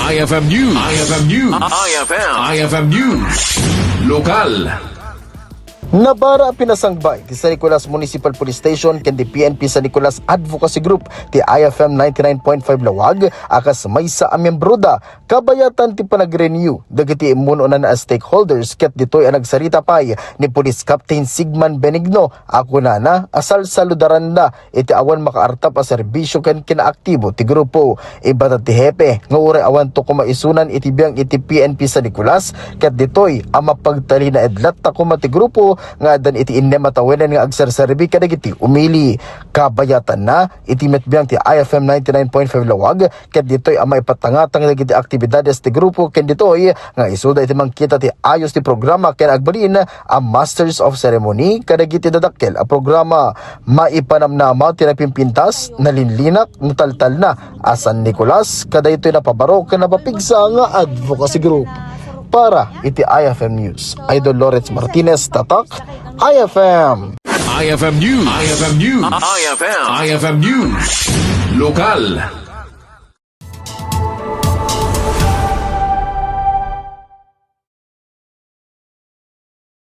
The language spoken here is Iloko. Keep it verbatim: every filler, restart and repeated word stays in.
I F M News. I F M News. I F M. I F M News. Lokal. Nabara a pinasangbay ti San Nicolas Municipal Police Station ken ti P N P San Nicolas Advocacy Group ti I F M ninety-nine point five Lawag a kas maysa a miembroda kabayatan ti panag-renew dagiti immun-unana a stakeholders ket ditoy a nagsarita pay ni Police Captain Sigman Benigno a kunana a salsaludaranda iti awan makaartap a serbisyo ken kinaaktibo ti grupo. Imbagada ti hepe nga uray awanto koma isunan iti biang iti P N P San Nicolas ket ditoy a mapagtalinaed latta koma ti grupo nga addan iti innem a tawenan nga agserserbi kadagiti umili. Kabayatanna, iti met biang ti I F M ninety-nine point five Lawag ket ditoy a maipatangatang dagiti aktibidades ti grupo ken ditoy nga isuda iti mangkita ti ayos ti programa ken agbalin a Masters of Ceremony kadagiti dadakkel a programa. Maipanamnama ti napimpintas, nalinlinak, nataltalna a San Nicolas kadaytoy napabaro ken napapigsa nga advocacy group. Para iti I F M News, Idol Lawrence Martinez, Tatak, I F M. I F M News. I F M News. I F M. I F M News. Lokal.